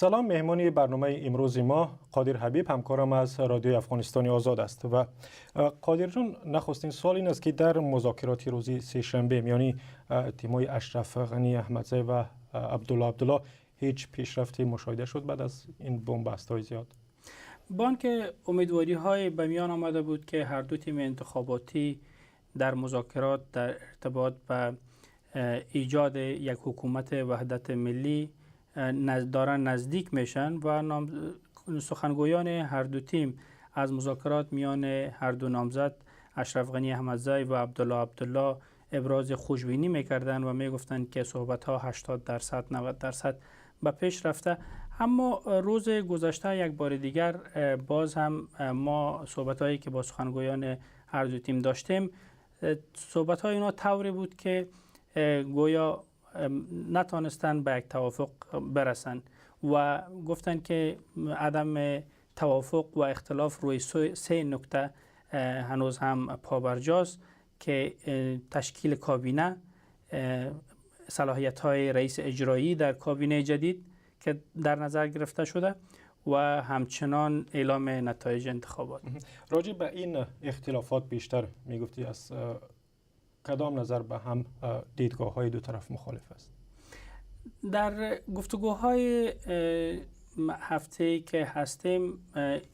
Салом, меҳмони барномаи имрӯзи мо Қодир Ҳабиб, ҳамкорам аз Радиои Афғонистони Озод аст. Ва Қодирҷон, нахустин суол ин аст, ки дар музокироти рӯзи сешанбе миёни тимҳои Ашраф Ғанӣ Аҳмадзай ва Абдулло Абдулло ҳеҷ пешрафте мушоҳида шуд баъд аз ин бунбастҳои зиёд? با آنکه امیدواری های به میان آمده بود که هر دو تیم انتخاباتی در مذاکرات در ارتباط به ایجاد یک حکومت وحدت ملی دارن نزدیک میشن و سخنگویان هر دو تیم از مذاکرات میان هر دو نامزد، اشرف غنی احمدزی و عبدالله عبدالله، ابراز خوشبینی میکردن و میگفتند که صحبت ها 80%، 90% به پیش رفته. اما روز گذشته یک بار دیگر باز هم ما صحبت هایی که با سخنگویان هر دو تیم داشتیم، صحبت های اینا طوری بود که گویا نتانستن به یک توافق برسن و گفتن که عدم توافق و اختلاف روی سه نکته هنوز هم پابرجاست که تشکیل کابینه، صلاحیت های رئیس اجرایی در کابینه جدید که در نظر گرفته شده و همچنان اعلام نتایج انتخابات. راجع به این اختلافات بیشتر میگفتی، از کدام نظر به هم دیدگاه های دو طرف مخالف است؟ در گفتگوهای هفته که هستیم،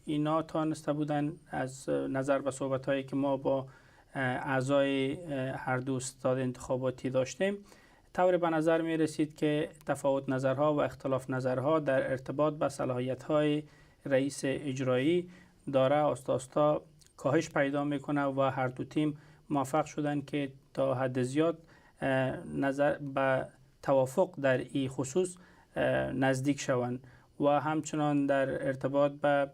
اینا تانسته بودن از نظر به صحبت هایی که ما با اعضای هر دو ستاد انتخاباتی داشتیم، طور به نظر می رسید که تفاوت نظرها و اختلاف نظرها در ارتباط به صلاحیت های رئیس اجرایی داره آستا کاهش پیدا میکنه و هر دو تیم موفق شدن که تا حد زیاد نظر به توافق در این خصوص نزدیک شوند و همچنان در ارتباط به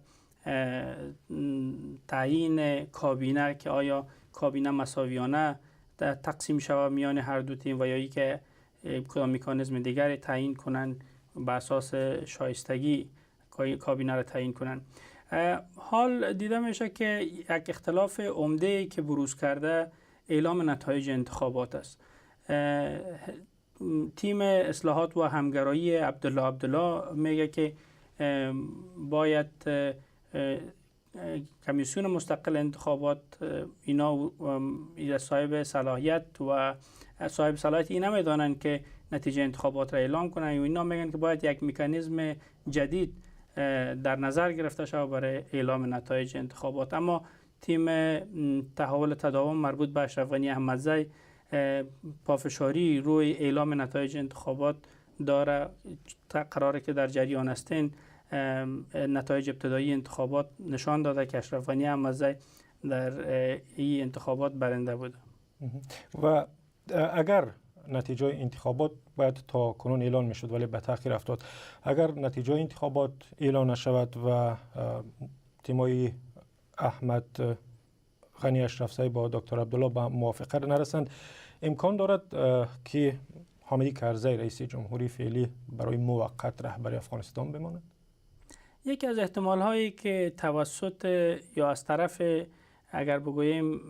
تعیین کابینه که آیا کابینه مساویانه تقسیم شود میان هر دو تیم و یا ای که کدام مکانیزم دیگر تعیین کنند، به اساس شایستگی کابینه را تعیین کنند. حال دیده میشه که یک اختلاف عمده که بروز کرده، اعلام نتایج انتخابات است. تیم اصلاحات و همگرایی عبدالله عبدالله میگه که باید کمیسیون مستقل انتخابات، اینا صاحب صلاحیت و صاحب صلاحیت این نمیدانند که نتیجه انتخابات را اعلام کنند و اینا میگن که باید یک مکانیزم جدید در نظر گرفته شود برای اعلام نتایج انتخابات. اما تیم تحول تداوم مربوط به اشرف غنی احمدزی پافشاری روی اعلام نتایج انتخابات داره. قراره که در جریان هستین، نتایج ابتدایی انتخابات نشان داده که اشرف غنی احمدزی در این انتخابات برنده بوده. و اگر نتیجه انتخابات باید تا کنون اعلان میشد ولی به تاخیر افتاد، اگر نتیجه انتخابات اعلان نشود و تیمای احمد غنی اشرفزی با دکتر عبدالله به موافقه نرسند، امکان دارد که حامد کرزی، رئیس جمهوری فعلی، برای موقت رهبری افغانستان بماند؟ یکی از احتمال هایی که توسط یا از طرف، اگر بگوییم،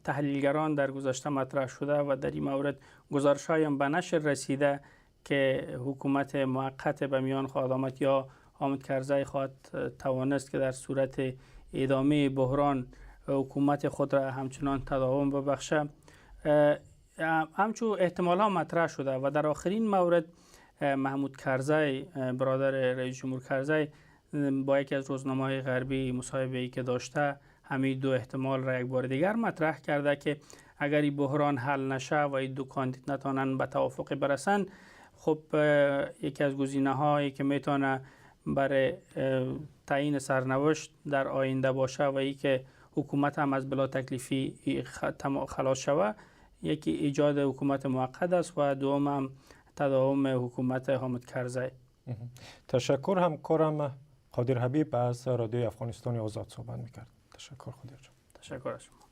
تحلیلگران در گذشته مطرح شده و در این مورد گزارش هم به نشر رسیده که حکومت موقت به میان خواهد آمد یا حامد کرزی خواهد توانست که در صورت ادامه بحران حکومت خود را همچنان تداوم ببخشه، همچو احتمال ها مطرح شده و در آخرین مورد محمود کرزی، برادر رئیس جمهور کرزی، با یکی از روزنامه های غربی مصاحبه ای که داشته، همین دو احتمال را یک بار دیگر مطرح کرده که اگر این بحران حل نشه و این دو کاندید نتانن به توافق برسن، خب یکی از گزینه هایی که میتونه برای تعیین سرنوشت در آینده باشه و ای که حکومت هم از بلا تکلیفی خلاص شوه، یکی ایجاد حکومت موقت است و دوم هم تداوم حکومت حامد کرزی. تشکر. همکارم قادر حبیب از رادیوی افغانستان آزاد صحبت میکرد. تشکر قادر جان. تشکر از شما.